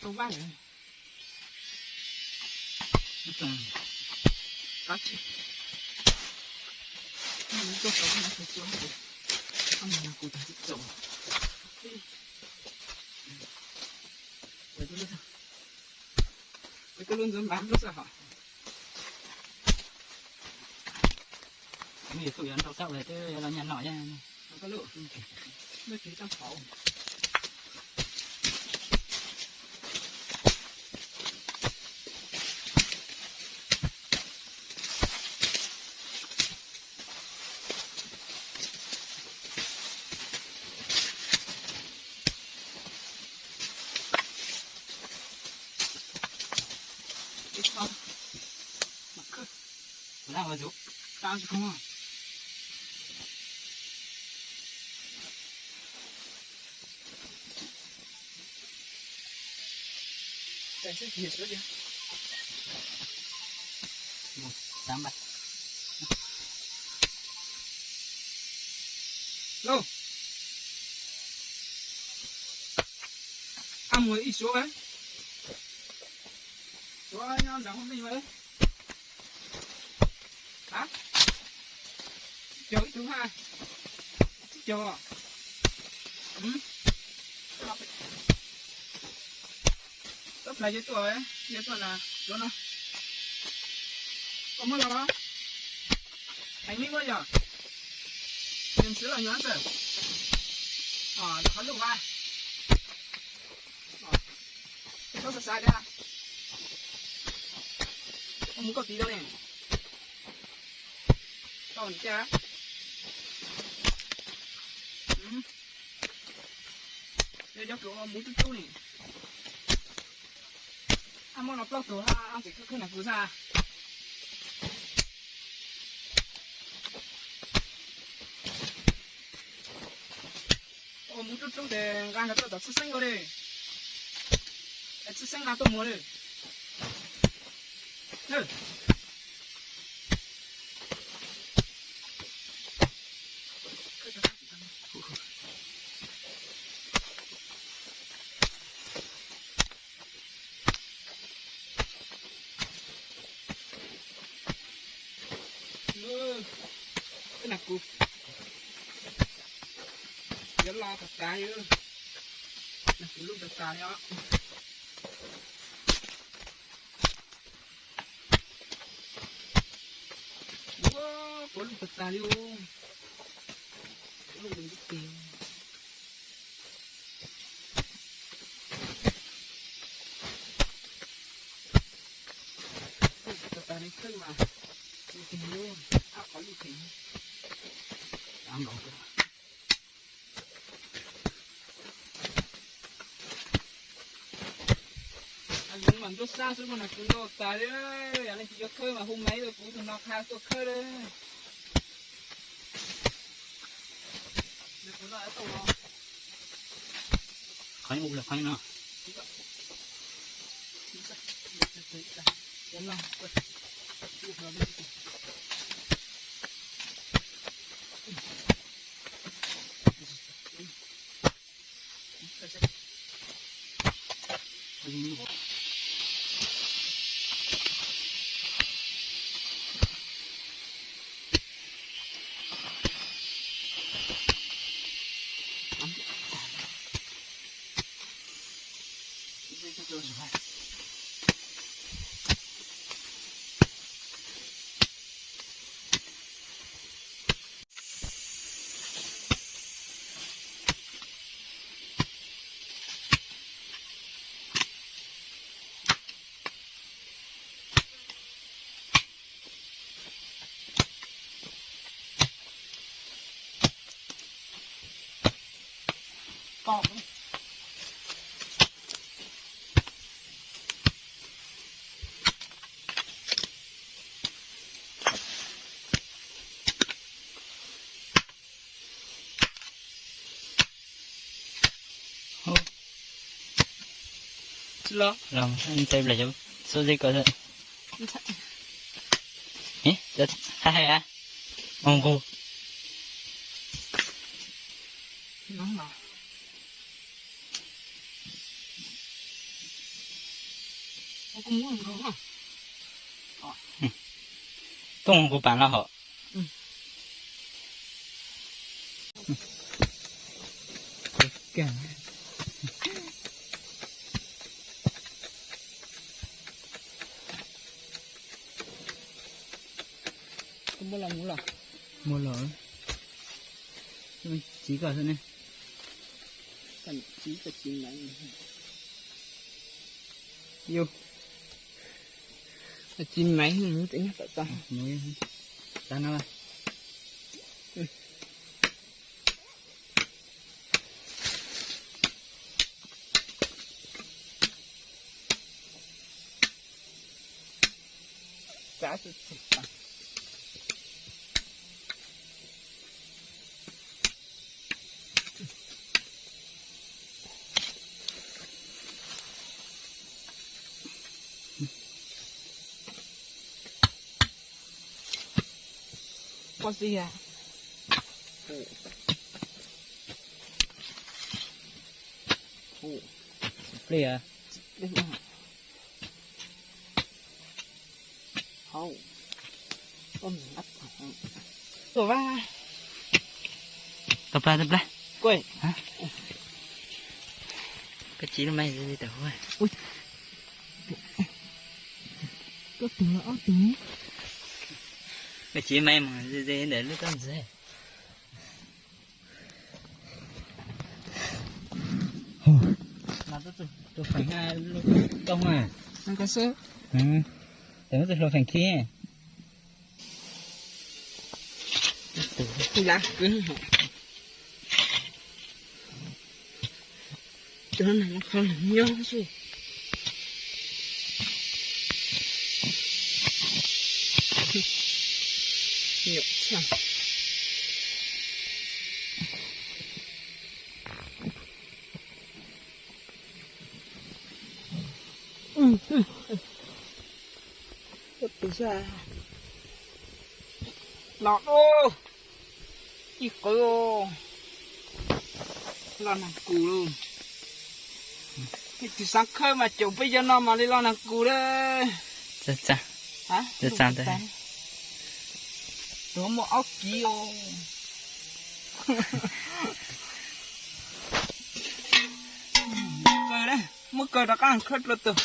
Tau vaj lawm. Tsoom, tab tsis, tuaj tau vaj no tsis tau, kuv tsis tau. Kuv lub ntxuav npav lub xwb hos. Muaj tus yuav nrau sab ua twb yuav los nyag no, lub tsis tau hauv. Lauj, a mus ib suav, suav nyob nram hauv nej mas. Hab, cog ib tug ha, cog. Tub plais yog tuaj, yog tuaj na, tuaj no. Koj muab los los. Heev li muab yog. Nws xwb los nyuam txawm. Qhov lub va. Koj xav xav tias koj mus koj tiv rau ne. Tau ni cas. Yog cov kws ua muv tub tub ni. Ab, muab los plaub tug, ab, tseem khawb khawb na kuv xwb. Ua muv tub tub ces nqa nrog tuaj tom txhib xeeb ua li. Txhib xeeb nqa tuaj muag li. Ib na kuv yuav lo tas tas li, na kuv lub tas tas li os. Ua, kuv lub tas tas li os. Kuv lub ntxim ntxim. Lub tas tas li xwb mas, lub tig lub, ab qhov lub tig. Yoov mas ntsuab sab xwb mas na kuv nrau tas li, yog leej twg yuav khawb mas hu maiv rau kuv tus no qha tuaj khawb li. Qhov ub, qhov no. Los, los, nte bles xub xib ko. Hais hais a, mus nqug. Tuaj kuv pam no hos. Muaj los, txiv koj xwb ne. Yus, txiv maiv, txiv maiv, txiv maiv. Pob xi a. Plig a. Tau plag, tau plag. Koj txiv lub maiv tawm huv. Koj txiv maiv mus ze ze ntawm lub toj ntxwb. Tus feem toj ma. Tawm tus hluas feem khi. Tus no qhov nyob xwb. Los ub, ib qwv los nag kus lauj. Tus xaav khawb mas caum peb cov no mam li los nag kus lawm. Tus muaj ob kiv os. Muab kaw rov qab khawb dlua tug.